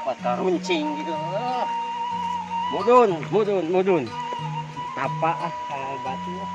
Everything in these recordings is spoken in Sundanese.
Dapat karuncing gitu. Ah. Mudun, mudun, mudun. Tapa ah, ka batu ah.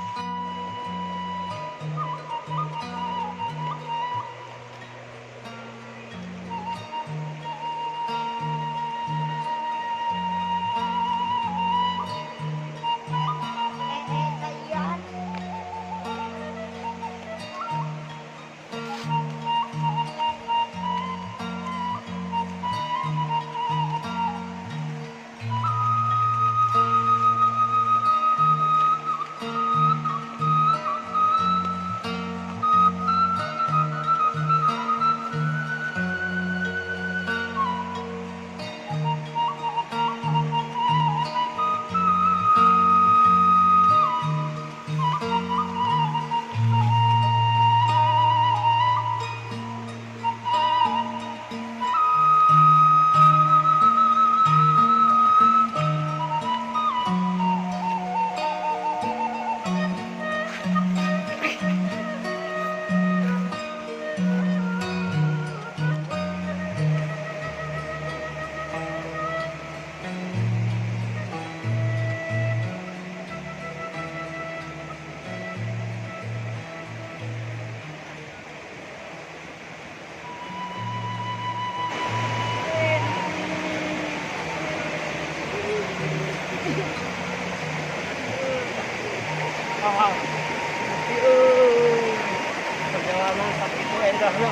Perjalanan sakitu endahna.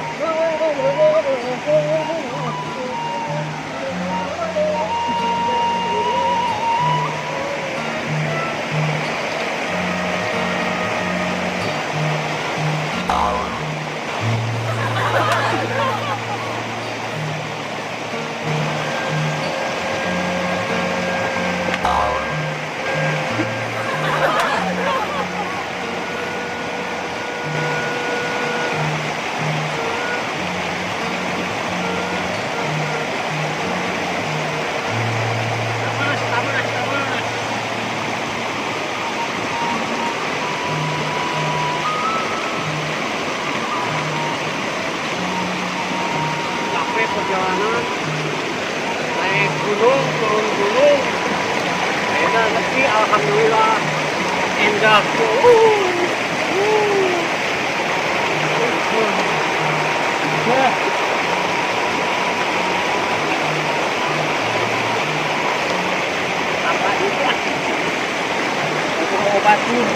Tamas, tamas, tamas. Capek perjalanan, naik gunung, turun gunung. Ayeuna nepi, alhamdulillah, endah. Uh. Apa itu ah? Mau batur.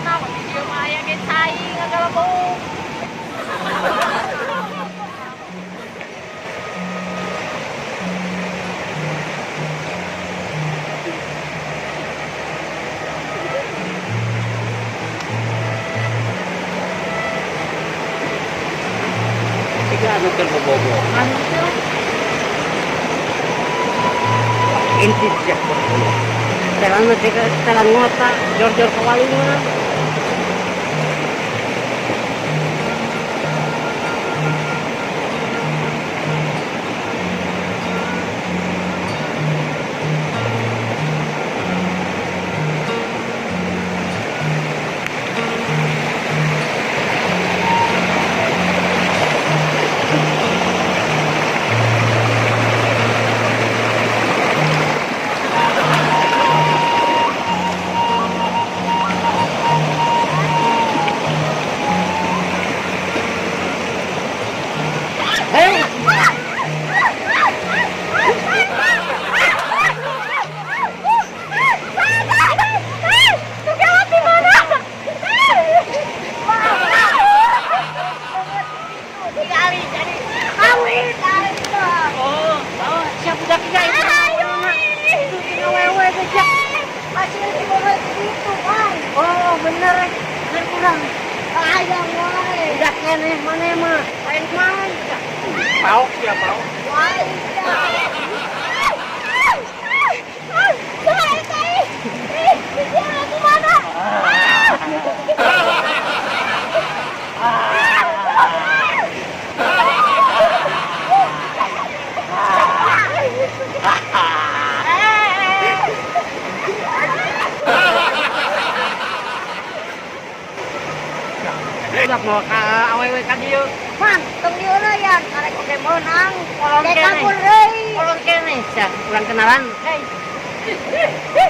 Nah, video mah aya ge cai ngagalabung. Siga anu keur bobogohan teh. Intip siah. Telan mah siga telan ngota, jor-jor ka walungan. Hei! Tuh di mana? Tinggali jadi kawin. Oh, siap budak kita itu. Ayo. Itu tinggal wewe teh siap. Masih di bawah itu, Bang. Oh, bener, bener kurang. Hayang wae. Udah keneh maneh mah. Lain man. Paok ya paok. Wae. Udah mau ka awewe ka dieu. Man, tong dieureun karek oge meunang. Kolon Dek keneh. kabur deui. Kolon keneh sia, urang kenalan. Hei.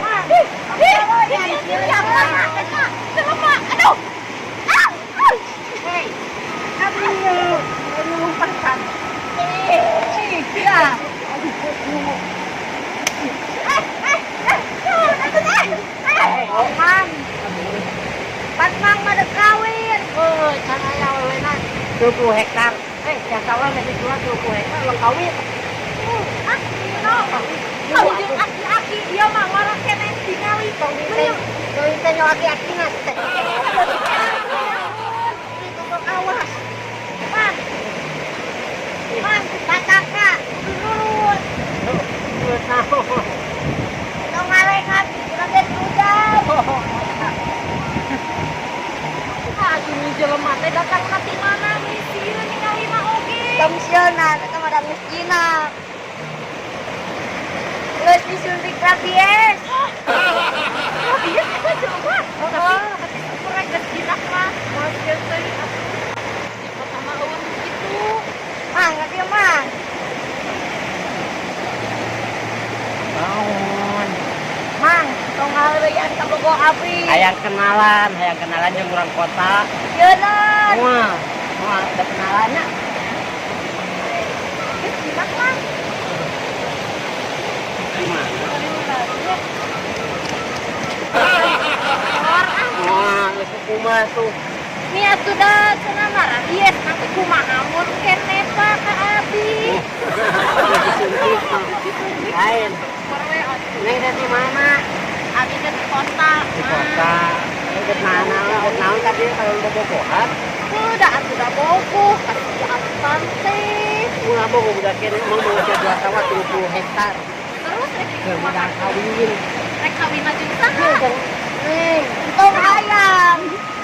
Man, tong dieureun. Aduh. Hei. Kabur ieu. Anu lumpasan. Sia. Man. Pan mang mah dek kawin. Oh, can aya awewena 20 hektar. Eh, sia sawah geus dijual 20 hektar urang kawin. Kau aki-aki dia mah ngorok keneh tingali. Tong teh nyo aki-akina teh. Awas. Man. Man, pataka nurut. Nurut naon? Tong ngarekan urang ge hujan. Aduh, ini jelema teh datang ka ti mana misi ningali mah oge. Tong sieuna eta mah da geus jinak. Geus disuntik rabies. Rabies eta jelema. Tapi syukur geus jinak mah. Moal sieun teuing atuh. Di kota mah eueuh nu kitu. Mang, ka dieu mang. Naon? Mang, tong ngareyan ka bogo abdi. Hayang kenalan jeung urang kota. Sieuna. Moal, moal ada kenalannya. Geus jinak mah. Gimana? Or ah. Moal, geus kumaha tuh. Ni atuh da cenah mah rabies nanti kumaha mun keneh pa ka abi. Geus disuntik mah. Lain. Syukur we atuh. Neng teh di mana? Abi teh di kota. Di kota. Neng mana? Neng naon tadi kalau bobogohan? Udah atuh da bogoh kasihan teh. Ulah bogo budak keneh emang mau jual sawah 20 hektar. Terus rek Keur modal kawin. Rek kawin jeung saha? Neng. Tong hayang.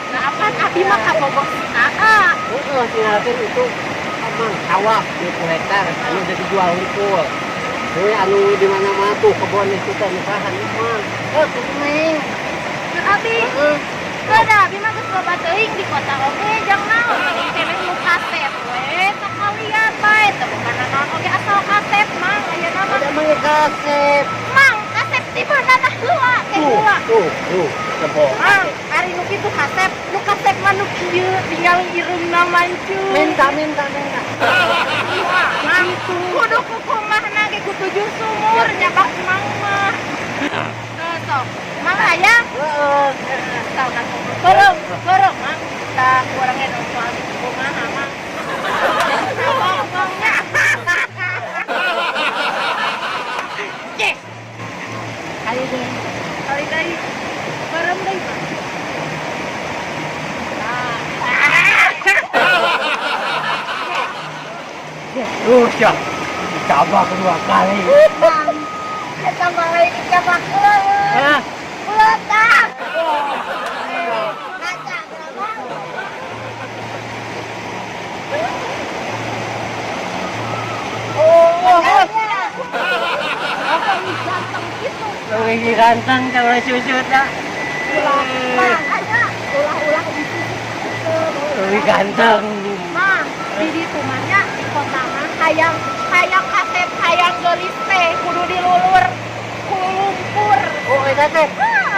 Nah, apaan abi mah kabogoh si Aa. Heeh, tinggalkeun itu emang sawah 20 hektar anu udah dijual hungkul. Heuh anu di mana-mana tuh kebon itu teh nu saha emang. Heuh, tuh neng. Keur abi. Heeh. Heuh da abi mah geus loba teuing di kota oge jang naon mending keneh nu kasep we sakalian bae teu bukan naon oge asal kasep mang ayeuna mah. Ada mah kasep. Mang kasep di mana dah heula teh Tuh, heula. tuh, tuh, kebon. Mang ari nu kitu kasep, nu kasep mah nu kieu tinggal irungna mancung. Minta, minta, minta. Mang kudu kukumahna ge ku tujuh sumur nyabak mang mah. Tuh sok. Mang hayang Heeh. Tahu kan Korong, korong, mang. Kita kurangnya dong soal di kumaha, mang. Ngomongnya. Yes. Kali deh. Kali deui. Bareng deui, Mang. Nah. Tuh, siap. Ditabrak kedua kali. Mang, eta mah lain dicabak leuweut. Hah? Peletak. Kaca berapa? Oh, Apa nih ganteng gitu? Leuwih ganteng kalau susut dah. Ulah, Mang, aja. ulah-ulah disusut. Leuwih ganteng. Mang, di ditu mah nya di kota mah hayang hayang kasep hayang geulis teh kudu dilulur ku lumpur. Oh, eta teh.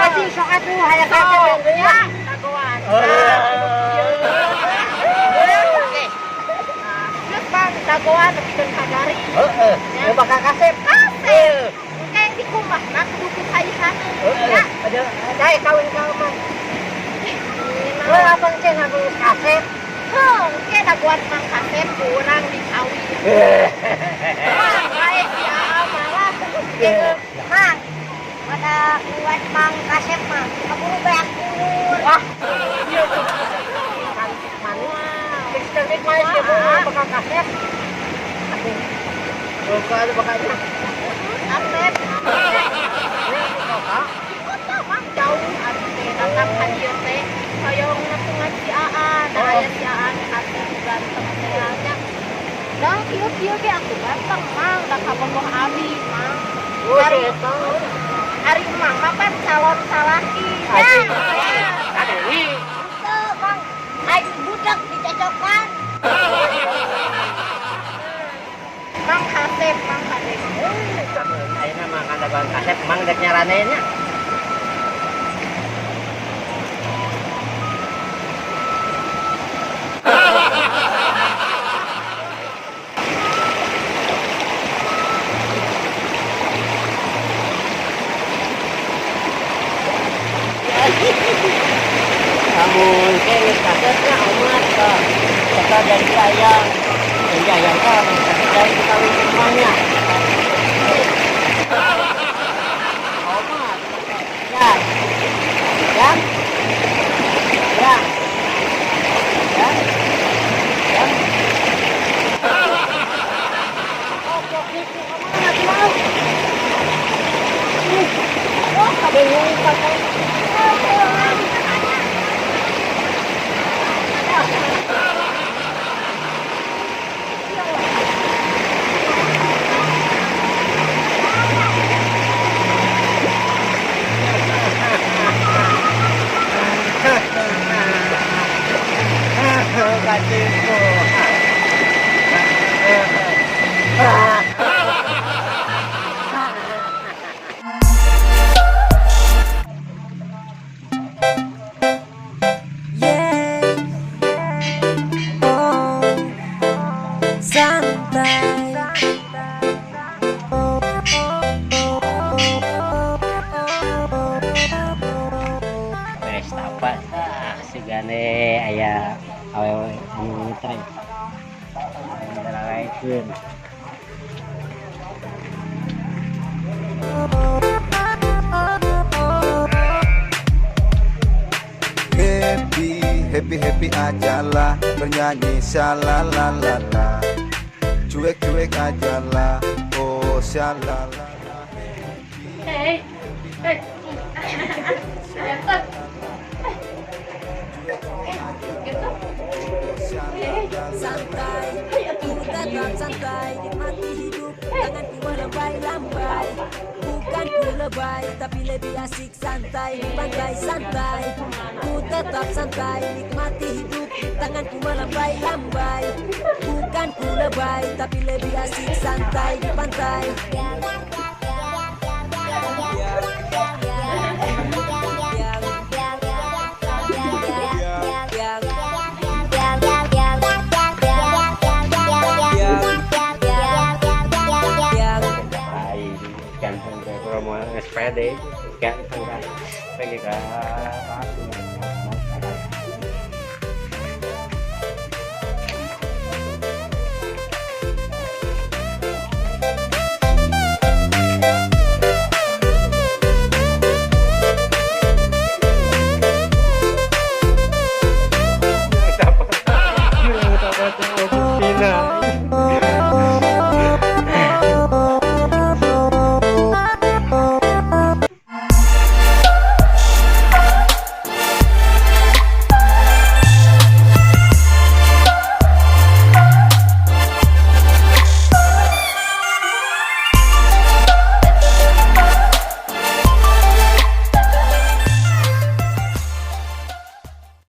Anjing sok atuh hayang kasep Sok, ya. ya, dagoan. Oke. Nah, geus Bang, dagoan nepikeun ka garing. Heeh, ya bakal kasep. Kasep. Engke di kumahna kudu ku kaihaneun. Heeh. Ya. Ada ada kawin ka mah. Heuh, abang cenah geus kasep. Heuh, engke dagoan Mang Kasep kurang dikawin. Mang, bae si Aa malah. Mang, pada kuat Mang Kasep mah, keburu beak umur. Wah, ieu tuh. Mang Kasep. Buka ada bakanya. Asep. Ini di kota. Di kota Mang jauh abi teh datang ka dieu teh hoyong nepungan si Aa, da aya si Aa nu kasep ganteng teh nya. Da kieu-kieu ge aku ganteng Mang, da kabogoh abi Mang. Oh, si eta. Ari Mang mah pan calon salaki. Asik. Ya. Aduh, Itu Mang, aing budak dicocokan. Mang kasep, Mang kasep. Ayeuna mah kadagoan kasep Mang dek nyaranenya. Amun ke geus kasepnya amat tah. Eta janji ayang. Janji ayang tah mun kasep dari kawin rumahnya. Omat. Ya. Ya. Ya. Ya. Ya. Oh, kok gitu kemana tuh, Mang? Ih, wah, kabeh ngumpet, Mang. Katipu. Yeah. Oh, santai. Beres tapa ah sigane aya awewe anu ngetrek. Ngararaikeun. Happy, happy, happy ajalah, bernyanyi shalalalalala. Cuek, cuek ajalah, oh shalalala. Hei, hei. Ganteng. Gitu. Santai, ku tetap santai, nikmati hidup, tanganku melambai-lambai. Bukan ku lebay, tapi lebih asik santai di pantai santai. Ku tetap santai, nikmati hidup, tanganku melambai-lambai. Bukan ku lebay, tapi lebih asik santai di pantai. Lain ganteng teh promo SPD ganteng kan pengen ka aku.